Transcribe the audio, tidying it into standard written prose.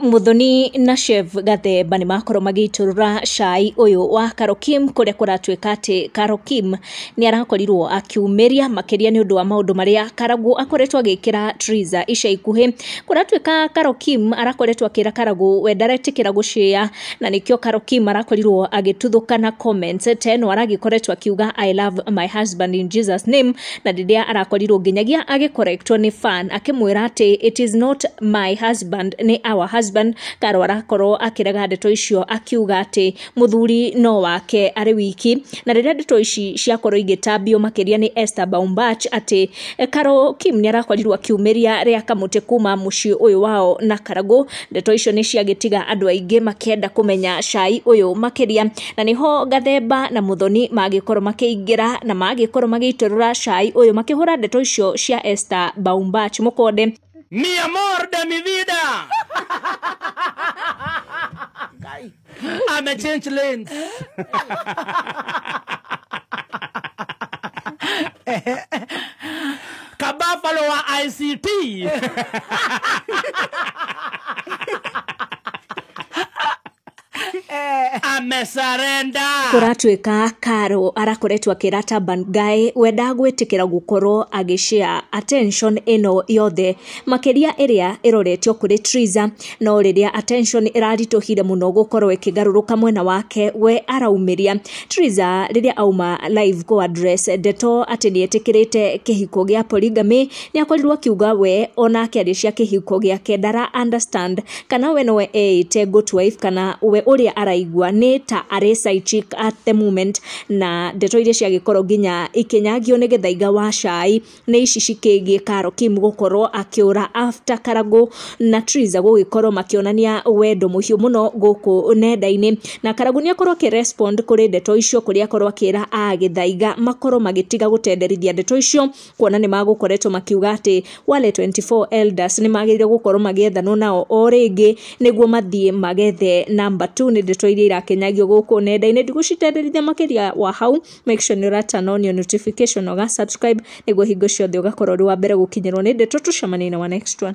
Muthoni na Chef Gathemba nĩ makorwo magĩitũrũra cai ũyũ wa Carol Kim, kũrĩa kũratuĩka atĩ Carol Kim nĩ arakorirwo akiumĩria makĩria nĩ ũndũ wa maũndũ marĩa Karagũ akoretwo agĩkĩra Triza ica ikuhĩ. Kũratuĩka Carol Kim arakoretwo akĩra Karagũ we ndaretĩkĩra gũcĩa, na nĩkĩo Carol Kim arakorirwo agĩtuthũka na comments ta ĩno aragĩkoretwo akiuga "I love my husband in Jesus name", na rĩrĩa arakorirwo nginyagia agĩkorektwo nĩ fan akĩmwĩra atĩ "It is not my husband", nĩ "our husband". Karo arakorwo akĩrega ndeto icio akiuga atĩ mũthuri no wake arĩ wiki, na rĩrĩa ndeto ici ciakorwo igĩtambio makĩria nĩ Esther Baumbach atĩ Carol Kim nĩ arakorirwo akiumĩria rĩa kamũtĩ kuma mũciĩ ũyũ wao na Karagũ, ndeto icio nĩ ciagĩtiga andũ aingĩ makĩenda kũmenya cai ũyũ makĩria, na nĩho Gathemba na Muthoni magĩkorwo makĩingĩra na magĩkorwo magĩitũrũra cai ũyũ makĩhũra ndeto icio cia Esther Baumbach mũkonde. Mi amor de mi vida. Ame change lanes. Kabafalo wa ICT. Amesarenda. Kũratuĩka Karo arakoretwo akĩra Taban Guy we ndagwĩtĩkĩra gũkorwo agĩshare attention ĩno yothe makĩria ĩrĩa ĩroretio kũrĩ Triza, no rĩrĩa attention ĩraritũhire mũno gũkorwo ĩkĩgarũrũka mwena wake we araumĩria Triza rĩrĩa auma live kũ address ndeto atĩ nĩetĩkĩrĩte kĩhiko gĩa polygamy, nĩ akorirwo akiuga we onake arĩ cia kĩhiko gĩake ndara understand kana we nowe eĩte good wife kana we ũrĩa araigua nĩ ta arĩ side chick at the moment, na ndeto iria ciagĩkorwo nginya ikinyagio nĩ Gĩthaiga wa cai nĩ ici cikĩgiĩ Carol Kim gũkorwo akĩũra after Karagũ na Triza gũgĩkorwo makĩonania wendo mũhiũ mũno gũkũ nenda-inĩ, na Karagũ nĩ akorwo akĩrespond kũrĩ ndeto icio kũrĩa akorwo akĩra a Gĩthaiga makorwo magĩtiga gũtenderithia ndeto icio, kuona nĩ magũkoretwo makiuga atĩ wale 24 elders nĩ magĩrĩire gũkorwo magĩethanwo nao o rĩngĩ nĩguo mathiĩ magethe number 2. Nĩ ndeto iria irakenyagio gũkũ nenda-inĩ, ndigũcitenderithia makĩria wa hau. Make sure nĩ ũra turn on your notification, ũga subscribe nĩguo hingo ciothe ũgakorwo ũrĩ wa mbere gũkinyĩrwo nĩ ndeto. Tũcemanie na wa next one.